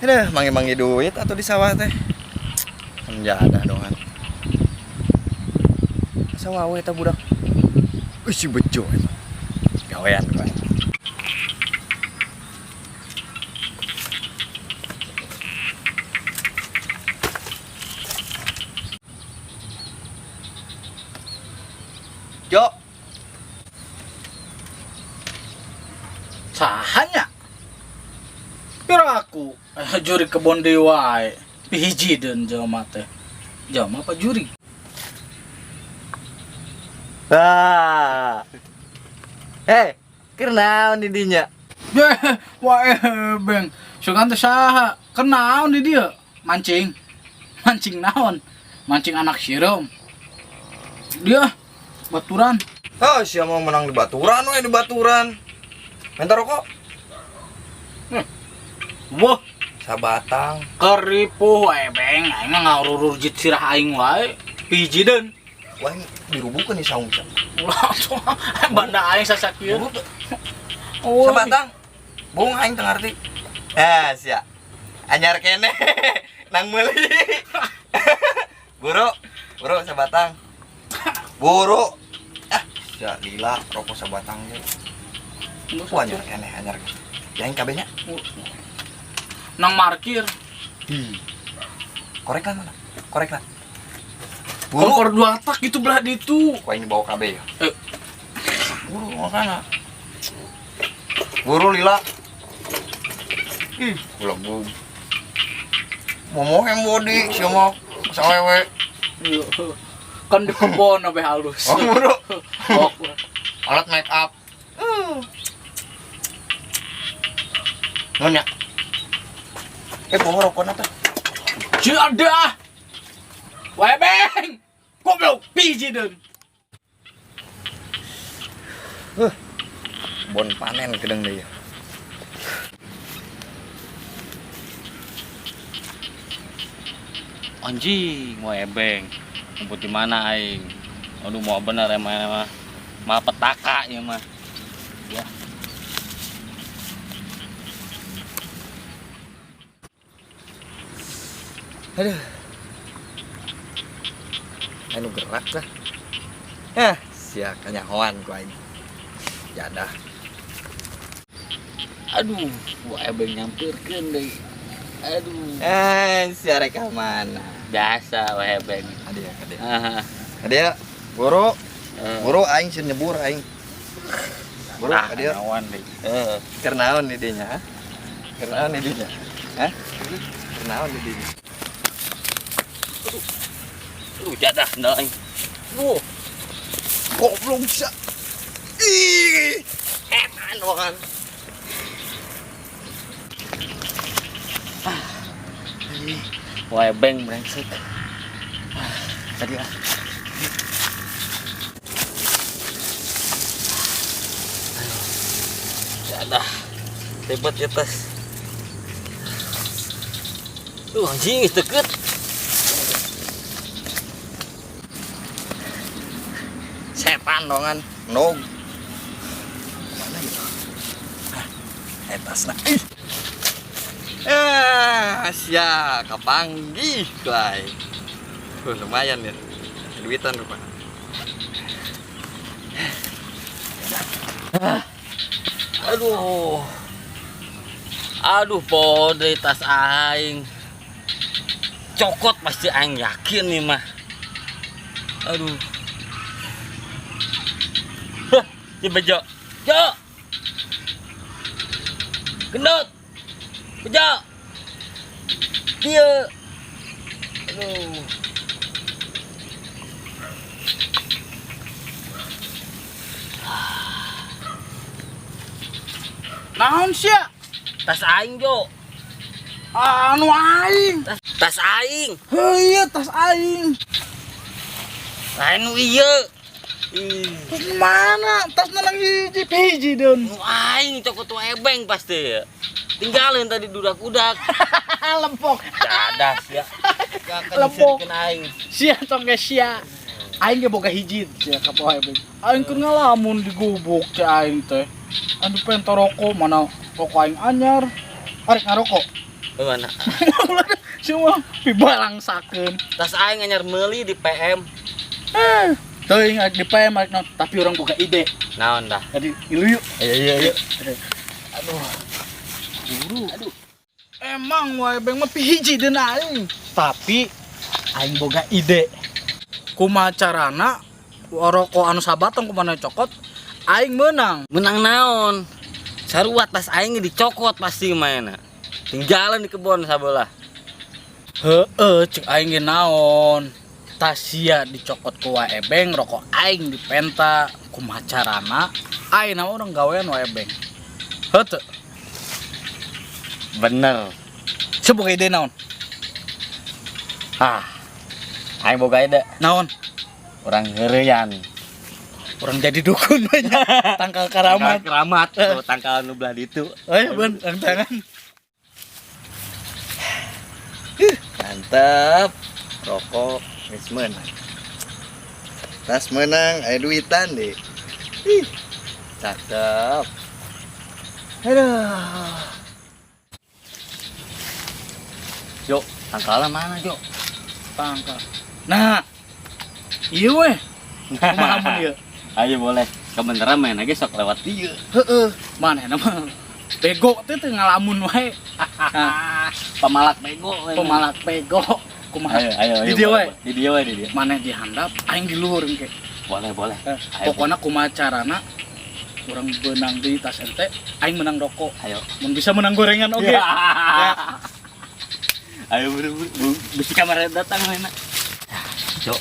Aduh, mangi-mangi duit atau di sawah teh. Ada dongan. Sawah we eta budak. Ih, si bejo eta. Gawean ku aing. Jo. Sahanya. Pira aku juri kebon deui wae. Hiji deun jelema teh. Jelema apa juri? Ah. Eh, keur naon di dinya? Wah, beng. Sugan teh saha? Keur naon di dieu? Mancing. Mancing naon? Mancing anak sireum. Dia baturan. Oh, sia mau menang di baturan we di baturan. Minta rokok. Wah, sabatang. Keripuh wae beng, aing ngarurur jit sirah aing wae. Hiji deun. Wah, dirubukeun di saung sia. Ulah banda aing sasakieu. Oh, sabatang. Bohong aing teu ngarti. Eh, sia. Anyar kene nang meuli. Buru, buru sabatang. Buru. Ah, sia lila rokok sabatang ge. Wah, anyar kene, anyar kene. Ya aing kabehnya. Nang markir. Korek lah mana? Korek lah. Buru. Kompor 2 tak gitu belah ditu. Wah, ini bawa KB ya? Buru makana. Buru lila. Ih, gula. Momohem body sia mah sawewe. Kan di kebon abe halus. Oh, buru. Oh. Alat make up. Nuhun ya. Bawa rokokna teh. Jadah. Wae beng. Goblok biji deun. Bon panen gedeng deui. Anjing, wae beng. Ngumpet di mana aing? Aduh, mau bener emang mah. Malah petaka ieu mah. Ya. Aduh. Anu gerak lah. Eh, sia kanyahoan ku aing. Jadah. Aduh, wae beng nyampeurkeun deui. Aduh. Sia rek ka mana? Biasa wae beng. Adia, adia. Aha. Adia, buru. Buru aing sieun nyebur aing. Buru, Ah, adia. Naon deui. Heeh. Keur naon di dinya, ha? Keur naon di dinya? Hah? Keur naon di dinya? Aduh, jadah sendal aing. Wuh. Goblok sia. Ih, edan banget. Ah. Wae beng brengsek. Ah, tadi ah. Aduh. Jadah. Ribet ya tas. Duh, anjing geus deket. Setan dongan. Nog. Mana gitu? Ah, tasna. Ih. Sia kapanggih kuai. Lumayan ya. Duitan rupa. Aduh. Aduh, podre tas aing. Cokot pasti aing yakin nih mah. Aduh. Hah, si Bejo. Jo. Gendut. Bejo. Dia. Aduh. Naon sia? Tas aing, Jo. Anu aing. Tas aing. Heuh, iya tas aing. Lain nu ieu. Ih. Tas mana? Tas nang hiji hiji deun. Nu aing cokot tu ebeng pasti ya. Tinggalin tadi dudak-udak. Lempok. Dadah sia. Lempok. Gak aing. Sia tong ge sia. Aing ge boga hiji sia ka poe ebeng. Aing keur ngalamun di gubuk teh aing teh. Aduh, pengen rokok, mana rokok aing anyar. Arek ngarokok. Mana? Semua pibalangsakeun. Tas aing anyar meuli di PM. Eh, teuing arek di PM arek naon, tapi urang boga ide. Naon dah? Jadi ilu yuk. Ayo ayo ayo. Aduh. Buru. Aduh. Emang wae beng mah pihiji deuna aing. Tapi aing boga ide. Kumaha carana rokok anu sabatang kumaha cokot aing menang. Menang naon? Sarua tas aing dicokot pasti mainna. Tinggalan di kebon sabelah. Heeh, cek aing ge naon. Tas sia dicokot ku wae beng, rokok aing dipenta. Kumaha carana? Aing nama urang gawean wae beng. Heuh teu? Bener. Sia boga ide naon? Ah. Aing boga ide. Naon? Urang heureuyan. Urang jadi dukun nya. Tangkal karamat. Tangkal keramat. Tuh, tangkal nu belah ditu. Ayo ben, tangan. Mantap. Rokok geus meunang. Tas meunang aya duitan deh. Ih, cakep. Aduh. Jo, tangkalnya mana, Jo? Tangkal. Nah. Iya weh. Kumaha mun ieu? Ayo boleh. Kebenaran main aja sok lewat dieu. Heeh. Manehna mah bego teh teu ngalamun wae. Nah, Pemalak bego. We. Pemalak bego. Kumaha? Ayo, ayo, ayo. Di dieu boleh, we. boleh. Di dieu we, di dieu. Maneh di handap, aing di luhur engke. Boleh, boleh. Eh, Ayo. pokokna kumaha carana urang beunang di tas ente, aing menang rokok. Ayo. Mun bisa menang gorengan oke. Ya. Ya. Ayo buru buru. Bisi kamar datang enak. Jo.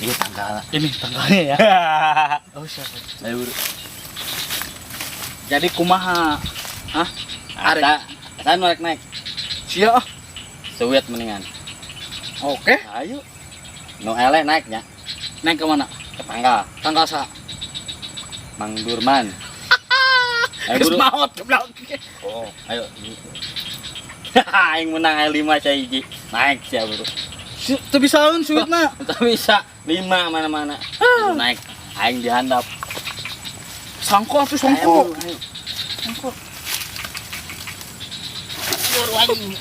Iya tanggal. Ini tanggalnya ya. Oh, siapa? Ayo buru. Jadi kumaha? Hah? Arek. Ada. Saya naik naik. Sia ah. Suwet mendingan. Oke. Ayo. Nu eleh naiknya Naik ke mana? Ke tanggal. Tanggal sa. Mang Durman. Ayo Geus buru. maot goblok. Oh, ayo. Aing menang aing 5 cai hiji. Naik sia buru. Teu bisaeun suitna. Teu bisa 5 mana-mana. Buru naik. Aing dihandap. Sangko atuh Ayo, sangko. buru, ayo. Sangko. Buru anjing.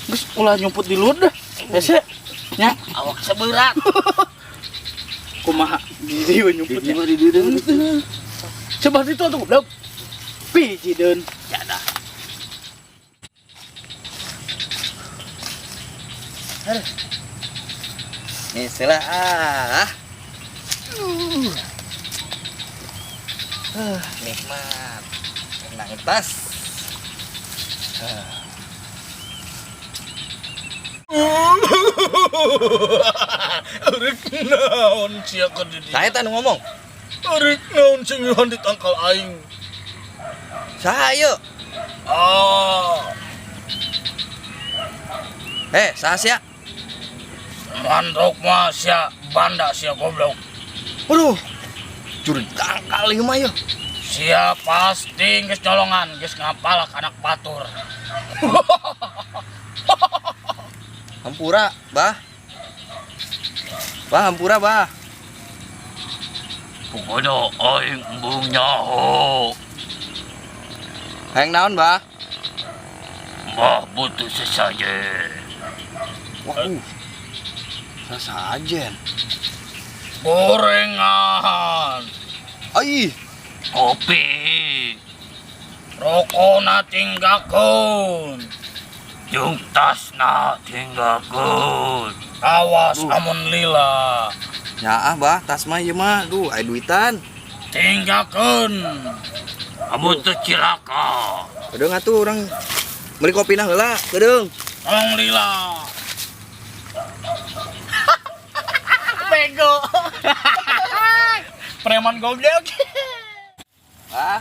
Geus ulah nyumput di luhur dah. Hese. Nya, Awak seberat. Kumaha? Di dieu nyumput. Di dieu, di dieu. Coba itu atuh goblok. Piji deun. Ya dah. Nih sila ah. Nikmat. Menang tas. Arek naon sia ka di dieu? Saya teh nu ngomong. Arek naon sing di tangkal aing? Saha ieu? Ah, Eh, saha sia? Mandrok mah sia banda sia goblok. Waduh. Curi tangkal ieu mah ieu. Sia pasti geus nyolongan, geus ngapalak anak batur. Hampura, Bah. Bah, hampura, Bah. Pokoknya aing embung nyaho. Hayang naon, Bah? Mbah butuh sesajen. Waduh. Sasajen. Gorengan, Ai, Kopi. Rokona tinggalkeun. Jeung tasna tinggalkeun. Awas amun lila. Ya ah, Bah, tas mah ieu mah. Duh, aya duitan. Tinggalkeun. Amun teu cilaka. Kedeung atuh urang meuli kopina heula, kedeung. Tong lila. Bego. Preman goblok. Bah.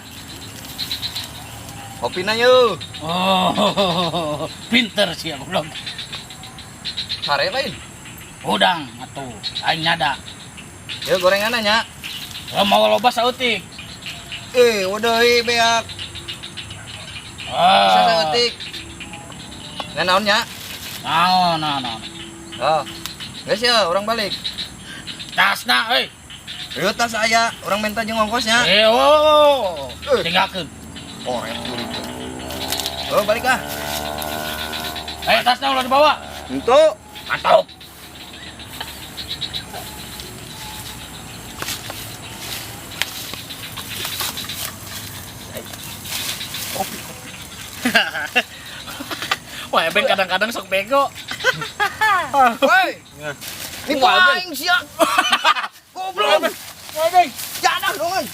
Kopina yeuh. Oh, pinter sih goblok. Sare lain. Udang atuh, aing nyada. Yeuh gorengan nya. Lo mau loba saeutik. Eh, udah beak. Ah. Bisa saeutik. Ngan naon nya? Naon, naon, naon. Oh. Geus ya, urang balik. Tasna euy. Ieu tas aya, urang minta jeung ongkosnya. Eh, oh. Tinggalkeun. Koret jurig. Oh, balik ah. Eh, tasnya ulah dibawa. Untuk. Mantap. Kopi. Wah, Ebeng kadang-kadang sok bego. Woi. Ini Wah, aing sia. Goblok. Wah, Beng. Jangan dong.